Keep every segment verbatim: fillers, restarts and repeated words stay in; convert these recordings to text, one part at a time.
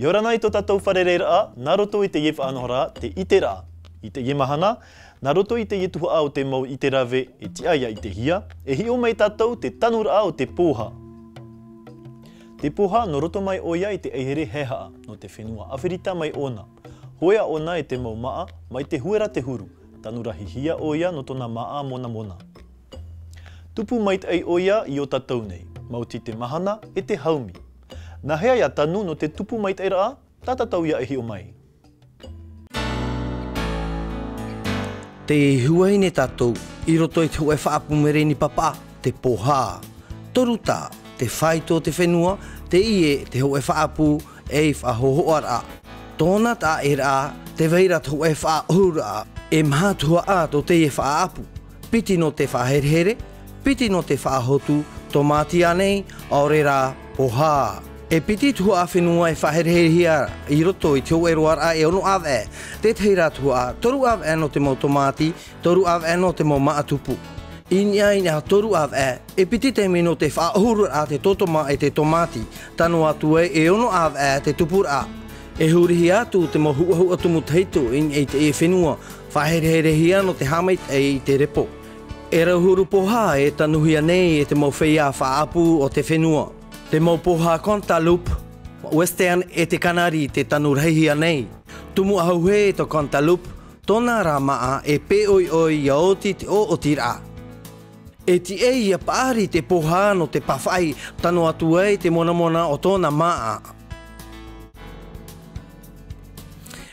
ʻIa ora na i tō tātou fārereiraʻa, nā roto i teie faʻanahoraʻa, te ʻiteraʻa. I teie mahana, nā roto i teie tuhaʻa o te mau ʻite rave e tiʻa ʻia ʻitehia, e hiʻo mai tātou te tanuraʻa o te pōhā. Te pōhā nō roto mai ʻoia i te ʻaihere haehaʻa, nō te fenua ʻAferita mai ʻōna. Hōʻē ʻōna e te mau māʻa, mai te huera te huru, tanurahihia ʻoia nō tōna māʻa monamona. Tupu maitaʻi ʻoia i ō tātou nei, maoti te mahana e te haumi. Nā hea ʻia tanu nō te tupu maitaʻiraʻa, tā tātou ïa e hiʻo mai. Tē huahine tātou i roto i te hōʻē faʻaʻapu mereni papaʻa, te pōhā. Toru taʻa, te faito o te fenua, teie te hōʻē faʻaʻapu ei faʻahōhoʻaraʻa. Tōna taʻa ʻē ra, tē vai ra te hōʻē faʻaʻohuraʻa, e maha tuhaʻa tō teie faʻaʻapu. Piti nō te faʻaherehere, piti nō te faʻahotu, tōmāti ānei, ʻaore rā, pōhā. E piti tuhaʻa fenua e faʻahereherehia i roto i te hōʻē roaraʻa e ono ʻāvaʻe. Te tahi rā tuhaʻa, toru ʻāvaʻe nō te mau tōmāti, toru ʻāvaʻe nō te mau māʻa tupu. I niʻa i niʻa toru ʻāvaʻe, e piti taime nō te faʻaʻohuraʻa te tōtoma e te tōmāti, tano atu ai e ono ʻāvaʻe te tupuraʻa. E hurihia atu te mau huʻahuʻa tumu tahito i niʻa i teie fenua, faʻahereherehia nō te haʻamaitaʻi i te repo. E rau huru pōhā e tanuhia nei e te mau feiā faʻaʻapu o te fenua. Te mau pōhā Cantaloupe, Western e te Canari te tanurahihia nei. Tumu ʻauhē tō Cantaloupe, tōna rā māʻa e pēʻoiʻoi ʻia oti te ʻoʻotiraʻa. E tiʻa ʻia paʻari te pōhā nō te pāfaʻi, tano atu ai te monamona o tōna māʻa.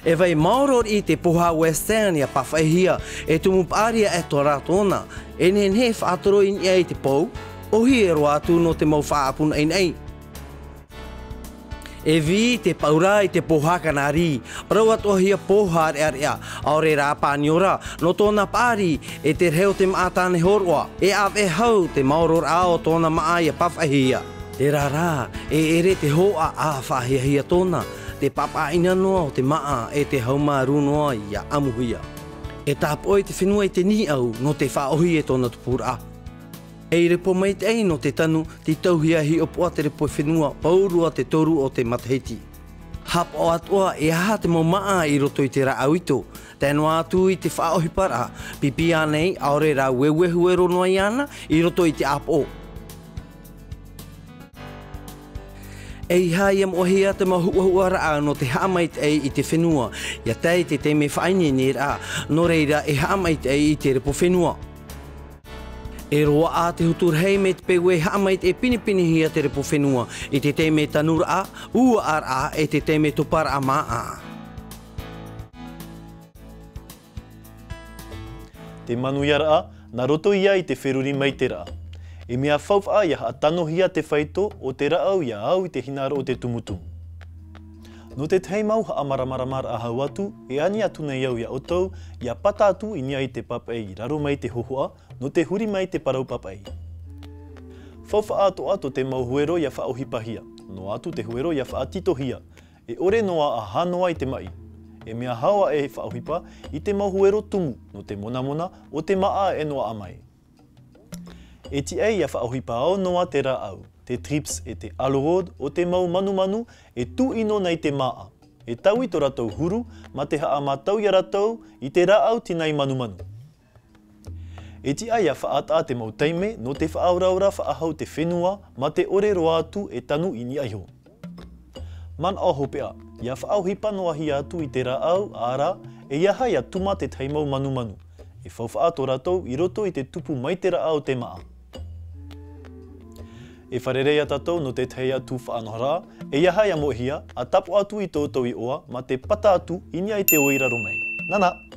E vai maoro riʻi te pōhā Western ʻia pāfaʻihia, e tumu paʻari aʻe atoʻa rā tōna, e nehenehe e faʻatoro i niʻa i te pou, ʻōhie roa atu nō te mau faʻaʻapu naʻinaʻi. E vī te paura i te pōhā Canari, parau atoʻahia pōhā ʻāreʻareʻa, ʻaore rā pāniora, nō tōna paʻari, e te rahi o te māʻa tāne hōroʻa, e ʻāvaʻe hau te maororaʻa o tōna māʻa ʻia pāfaʻihia. Terā rā, e ʻere te hōʻaʻa faʻahiahia tōna, te pāpaʻina noa o te māʻa e te haumārū noa ʻia ʻamuhia. E tāpoʻi te fenua i te nīʻau nō te faʻaʻohi e tōna tupuraʻa. Ei repo maitaʻi nō te tanu, tītauhia e hiʻopoʻa te repo fenua, pauroa te toru o te matahiti. Haʻapaʻo atoʻa e aha te mau māʻa i roto i te rāʻau ito, tae noa atu i te faʻaʻohiparaʻa, pipi ānei, ʻaore rā ueue huero noa iāna i roto i te ʻāpoʻo. ʻEiaha ʻia moʻehia te mau huʻahuʻaraʻa nō te haʻamaitaʻi i te fenua, ʻia tae i te taime faʻaineineraʻa, nō reira e haʻamaitaʻi i te repo fenua. E roaʻa te hutu rahi mai te peu e haʻamaitaʻi pinepinehia te repo fenua, i te taime tanuraʻa, ʻuaʻaraʻa, e te taime toparaʻa māʻa. Te manuiaraʻa, nā roto ïa i te feruri maiteraʻa. E mea faufaʻa ʻia haʻatanohia te faito o te rāʻau ʻia au i te hinaʻaro o te tumutumu. Nō te tahi mau haʻamāramaramaraʻa hau atu, e ani atu nei au iā ʻoutou, ʻia pata atu i niʻa i te papaʻi i raro mai te hōhoʻa, nō te huri mai te parau papaʻi. Faufaʻa atoʻa tō te mau huero ʻia faʻaʻohipahia, noa atu te huero ʻia faʻatitohia, e ʻore noa ʻa hā noa i te maʻi. E mea hau aʻe e faʻaʻohipa i te mau huero tumu nō te monamona o te māʻa e noaʻa mai. E tiʻa ʻia faʻaʻohipa ao noa te rāʻau, te thrips e te alorodes o te mau manumanu e tūʻino nei te māʻa. E taui tō rātou huru, mā te haʻamātau iā rātou i te rāʻau tīnai manumanu. E tiʻa ʻia faʻataʻa te mau taime nō te faʻaoraora faʻahou te fenua mā te ʻore roa atu e tanu i niʻa iho. Manaʻo hopeʻa, ʻia faʻaʻohipa noa hia atu i te rāʻau, ʻārā, ʻeiaha ʻia tuma te tahi mau manumanu. E faufaʻa tō rātou i roto i te tupu maiteraʻa o te māʻa. E fārerei ā tātou nō te tahi atu faʻanahoraʻa, ʻeiaha ʻia moʻehia, ʻa tāpaʻo atu i tō ʻoutou iʻoa, mā te pata atu i niʻa i te ʻoe i raro mai. Nānā!